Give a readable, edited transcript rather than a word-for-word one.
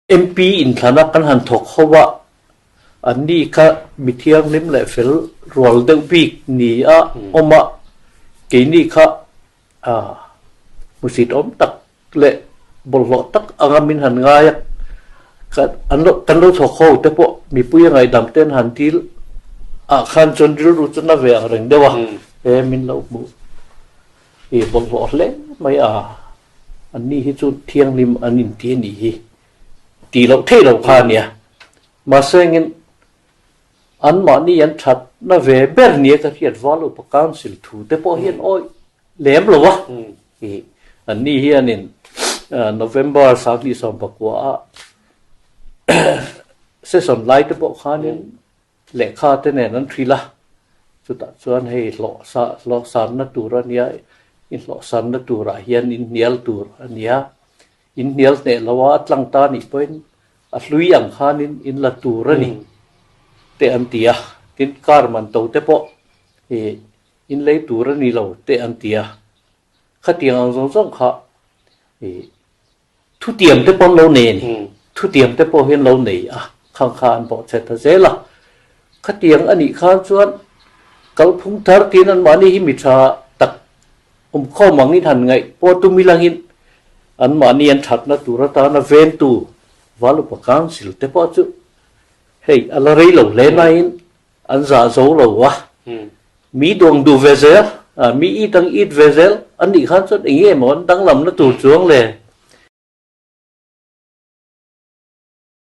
MP inthlana kan han thawk ho a, anni kha mi thianghlim leh fel rual deuh bik ni a awm a, keini kha hmusit awm tak leh bawlhhlawh tak anga min han ngai a, kan lo kan lo thawk ho te pawh mipui a ngaihdam te an han dil ah khan chuan rilru chu na ve ang reng deuh a, he min lo hmuh i bawlhhlawh hle mai a. Anni hi chu thianghlim an inti a nih hi tih loh theih loh kha a nia. Mahse engin anmahni an thatna ve ber nia ka hriat val upa council thu te pawh hian awih lem lo a. Ih anni hianin November 2019 a session lai te pawh khanin Lehkha te nen an hrilh a, chutah chuan hei hlawh sa hlawh sanna tur a nia, i hlawh sanna turah hian in hnial tur a nia, in hnial hneh lo a, a tlang ta nih pawhin a hlui ang khanin in la tur a ni te an ti a, tin car man to te pawh ih in lei tur a ni lo te an ti a, khatiang ang zawng zawng kha ih Thutiam te pawh an lo nei a ni. Thutiam te pawh hi an lo nei a, khang kha an bawh chhe ta zel a. Khatiang a nih khan chuan kalphung thar tiin anmahni hi mi tha tak awmkhawm angin han ngaih pawh tum ilangin anmahni an thatna tur atana ventu Valupa Council te pawh chu hei a la rei lo hle nain An zah zo lo a, mi duang duh ve zel, mi it ang it ve zel an nih khan chuan eng nge maw an danglamna tur chuang le?